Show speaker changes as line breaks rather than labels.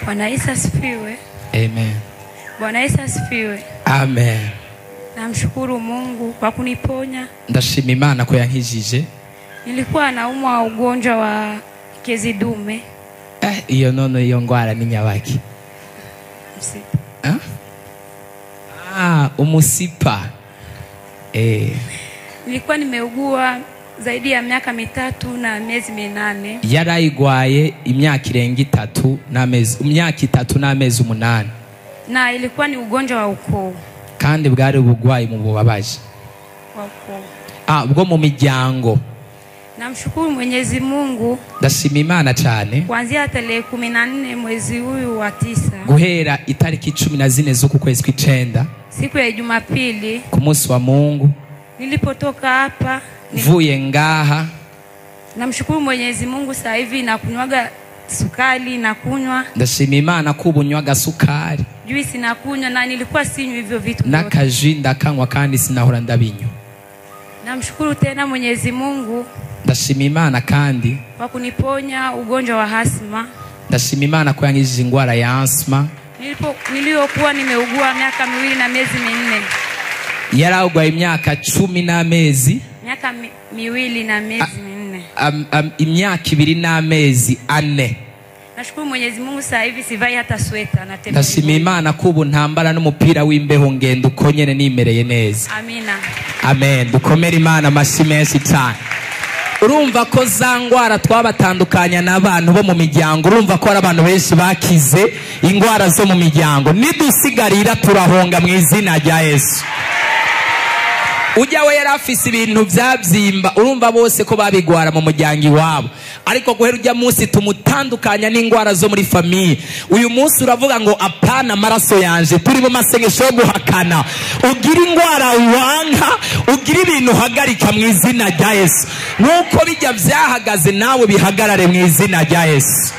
Bwana Yesu asifiwe.
Amen.
Bwana Yesu asifiwe.
Amen.
Namshukuru Mungu kwa kuniponya.
Ndashima Imana ko yankijije.
Nilikuwa naumwa ugonjwa wa kezi dume.
Iyo nono iyo ngwara ni nyabaki?
Msipa.
Ah, umusipa.
Nilikuwa nimeugua zaidi ya miaka 3 na miezi 8.
Yarayigwaye imyaka irenga 3 n'amezi, imyaka 3 n'amezi 8.
Na ilikuwa ni ugonjwa wa ukoo.
Kandi bwari ubugwayi mu bubabaje.
Wa ukoo.
Ah, bwo mu miryango.
Namshukuru Mwenyezi Mungu.
Ndashima Imana cyane.
Kuanzia tarehe 14 mwezi huyu wa 9.
Guhera itariki 14 z'uku kwezi kw'icenda.
Siku ya Jumapili.
Ku munsi wa Mungu.
Nilipotoka hapa
mvuye ngaha.
Namshukuru Mwenyezi Mungu sasa hivi nakunywaga sukari, nakunywa.
Ndashima Imana ko ubunywaga sukari.
Juisi nakunywa na nilikuwa sinywi hivyo vitu.
Nakaji ndakanywa kandi sinahora ndabinywa.
Namshukuru tena Mwenyezi Mungu.
Ndashima Imana kandi
kwa kuniponya ugonjwa wa asma.
Ndashima Imana ko yankijije ingwara ya asma.
Niliyokuwa nimeugua miaka 2 na miezi 4.
Yaragwaye imyaka 10 n'amezi.
Miaka 2 na miezi 4.
Imyaka 2 n'amezi 4.
Nashukuru Mwenyezi Mungu sasa hivi sivai hata sweta, natembea.
Ndashima Imana ko ubu ntambara n'umupira w'imbeho ngenda uko nyene nimereye neza.
Amina.
Amen. Dukomere Imana amashyi menshi cyane. Urumva ko za ngwara twabatandukanya n'abantu bo mu miryango, urumva ko ari abantu benshi bakize ingwara zo mu miryango. Nidusigarira turahonga mu izina rya Yesu. Ujya we yari afise ibintu byabyimba, urumva bose ko babigwara mu muryango iwabo, ariko guhera ujya munsi tumutandukanya n'ingwara zo muri famille. Uyu munsi uravuga ngo apana amaraso yanje, turi mu masengesho yo guhakana. Ugira ingwara wanka, ugira ibintu uhagarika mu izina rya Yesu. Nuko bijya byahagaze nawe bihagarare mu izina rya Yesu.